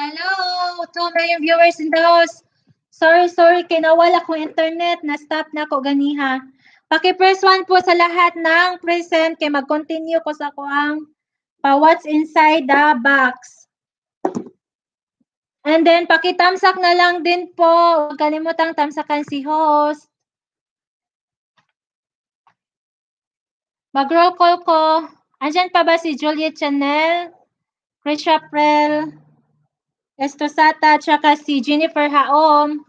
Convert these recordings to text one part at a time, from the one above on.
Hello, 2 million viewers in the house. Sorry, sorry, kay nawala kong internet. Na-stop na ako ganiha. Paki-press 1 po sa lahat ng present kay mag-continue ko sa kuang pa what's inside the box. And then, pakitamsak na lang din po. Huwag kalimutang tamsakan si host. Mag-roll call ko. Andyan pa ba si Juliet Chanel, Krisha Prel, Estosata, tsaka si Jennifer Haom?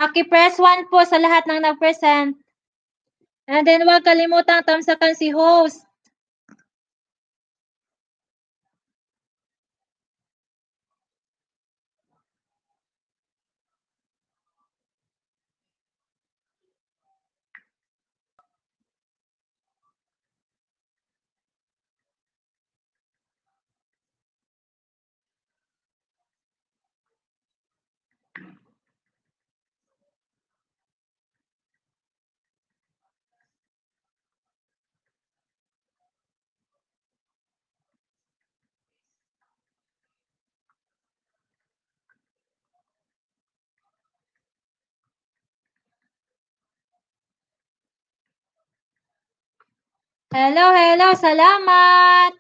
Paki-press 1 po sa lahat ng nag-present. And then, huwag kalimutang tamsakan si host. Hello, hello, salamat.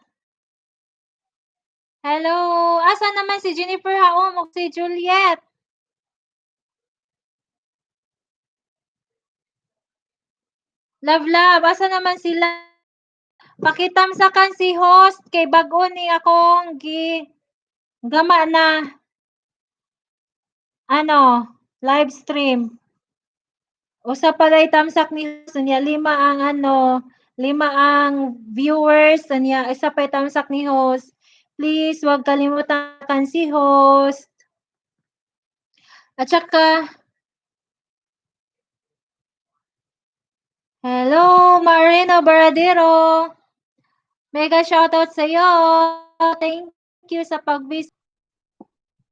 Hello, asa naman si Jennifer Haom o si Juliet? Love, love, asa naman sila? Pakitamsakan si host kay bag-o ni akong gi gama na ano, live stream. Usa pa ray tamsak ni host niya, lima ang ano, lima ang viewers niya, isa pa tamsak ni host. Please, wag kalimutan si host. At saka, hello, Marino Baradero. Mega shoutout sa iyo. Thank you sa pag-visit.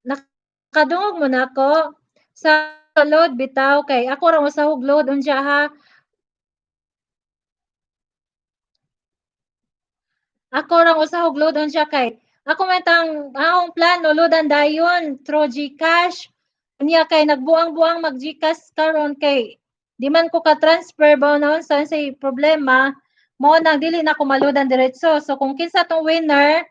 Nakadungog mo na ako sa load bitaw kay ako ra usahog load unya ha. Ako ra usahog load unya kay ako man tang akong plano loadan dayon through GCash. Unya kay nagbuang-buang mag GCash karon kay di man ko ka-transfer ba na unsa say problema mo nang dili na ko maloadan diretso. So kung kinsa tong winner,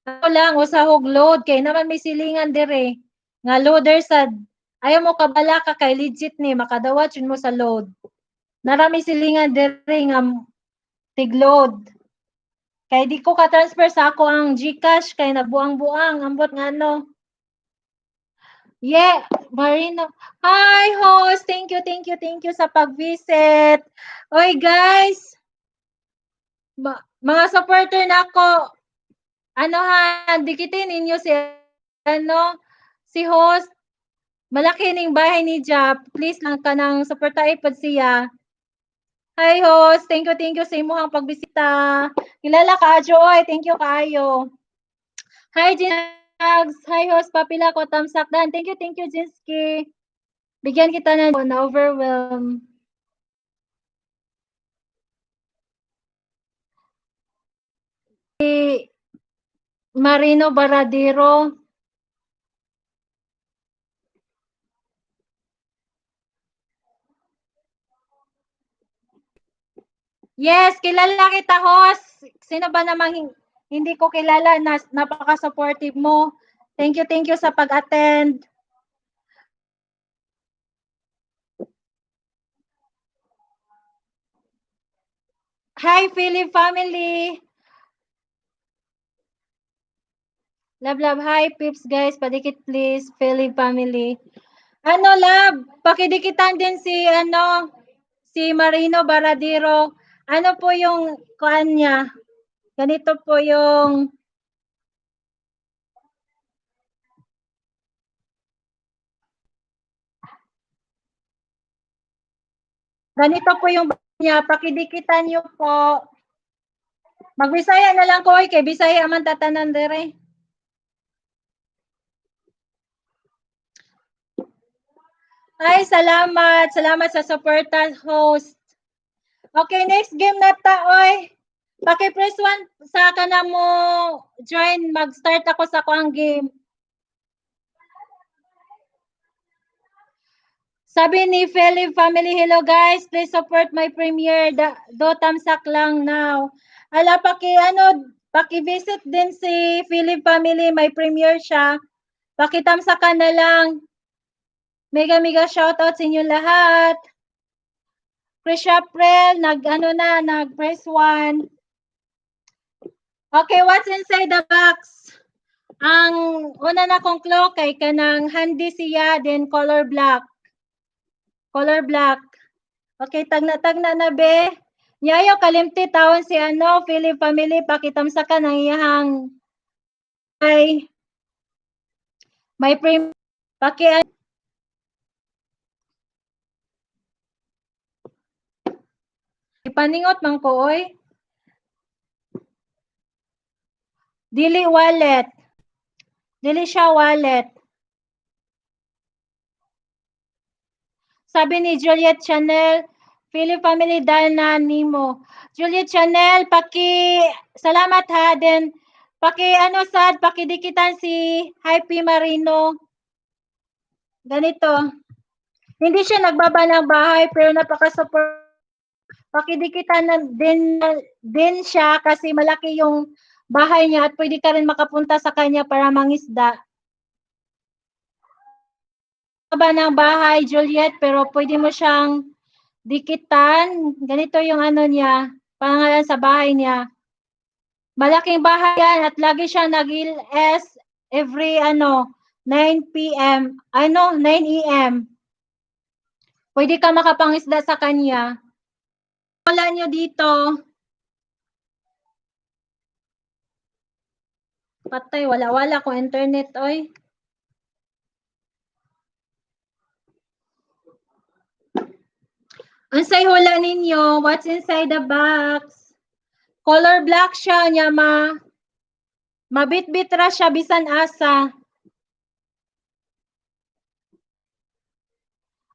ako lang usahog load kay naman may silingan dire nga loader sad. Ayaw mo kabala ka kay legit ni makadawat yun mo sa load. Narami silingan dire nga tig-load. Kay di ko ka-transfer sa ako ang GCash kay nagbuang-buang ambot nga ano. Yeah, Marino. Hi host, thank you, thank you, thank you sa pag-visit. Oy guys, mga supporter na ako. Ano ha, dikitin ninyo si ano, si host. Malaki ning bahay ni Jap. Please lang kanang suportahi pod siya. Hi host, thank you sa imuhang pagbisita. Kilala ka Joy, thank you kaayo. Hi Jinags, hi host, papila ko tamsak dan. Thank you Jinski. Bigyan kita ng na overwhelm. Si Marino Baradero. Yes, kilala kita, host. Sino ba namang hindi ko kilala na napaka-supportive mo? Thank you sa pag-attend. Hi, Philip family. Love, love. Hi, peeps, guys. Padikit, please. Philip family. Ano, love? Pakidikitan din si, ano, si Marino Baradero. Ano po yung kuan niya? Ganito po yung ganito po yung niya. Pakidikitan niyo po. Magbisaya na lang ko, oy, kay Bisaya man tatanan dire. Ay, salamat. Salamat sa suporta, host. Okay, next game na ta, oy. Paki-press 1 sa kana mo join, mag-start ako sa kuang game. Sabi ni Philip Family, "Hello guys, please support my premiere. Da, do tamsak lang now." Ala, paki ano, paki-visit din si Philip Family, may premiere siya. Pakitamsakan na lang. Mega mega shoutout sa inyo lahat. Krisha Prel, nag ano na, nag press one. Okay, what's inside the box? Ang una na kong clue kay kanang handy siya, then color black. Color black. Okay, tagna-tagna na, be. Nyayo kalimti tawon si ano, Philip Family, pakitamsakan ang iyahang ay may prim paki ipaningot man ko oy. Dili wallet. Dili siya wallet. Sabi ni Juliet Chanel, "Philip Family dahil na nimo." Juliet Chanel, paki salamat ha, then paki ano sad, pakidikitan si Happy Marino. Ganito. Hindi siya nagbaba ng bahay pero napaka-support. Pakidikitan na din din siya kasi malaki yung bahay niya at pwede ka rin makapunta sa kanya para mangisda. Ba ng bahay, Juliet, pero pwede mo siyang dikitan. Ganito yung ano niya, pangalan sa bahay niya. Malaking bahay yan at lagi siya nag-LS every ano, 9 p.m. Ano, 9 a.m. Pwede ka makapangisda sa kanya. Wala niyo dito. Patay, wala-wala ko internet, oy. Unsay hula ninyo? What's inside the box? Color black siya niya, ma. Mabitbit ra siya bisan asa.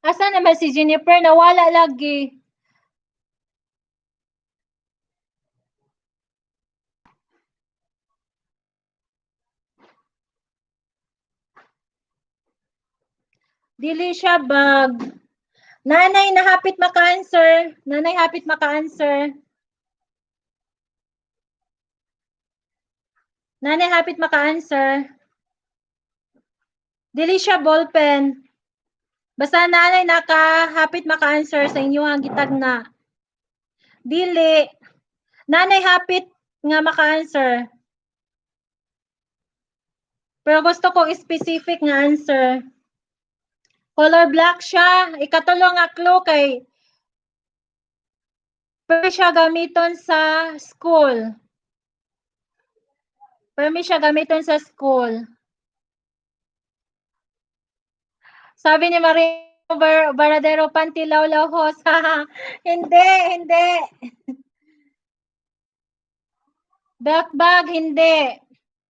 Asa naman si Jennifer? Nawala lagi. Dili siya bag. Nanay nahapit maka-answer. Nanay hapit maka-answer. Nanay hapit maka-answer. Dili siya ballpen. Basta nanay nakahapit maka-answer sa inyo ang gitagna. Dili. Nanay hapit nga maka-answer. Pero gusto ko specific nga answer. Color black siya. Ikatulo nga clue kay pwede siya gamiton sa school. Pwede siya gamiton sa school. Sabi ni Maria Baradero, "Panty lawlaw hos." Hindi, hindi. Belt bag, hindi.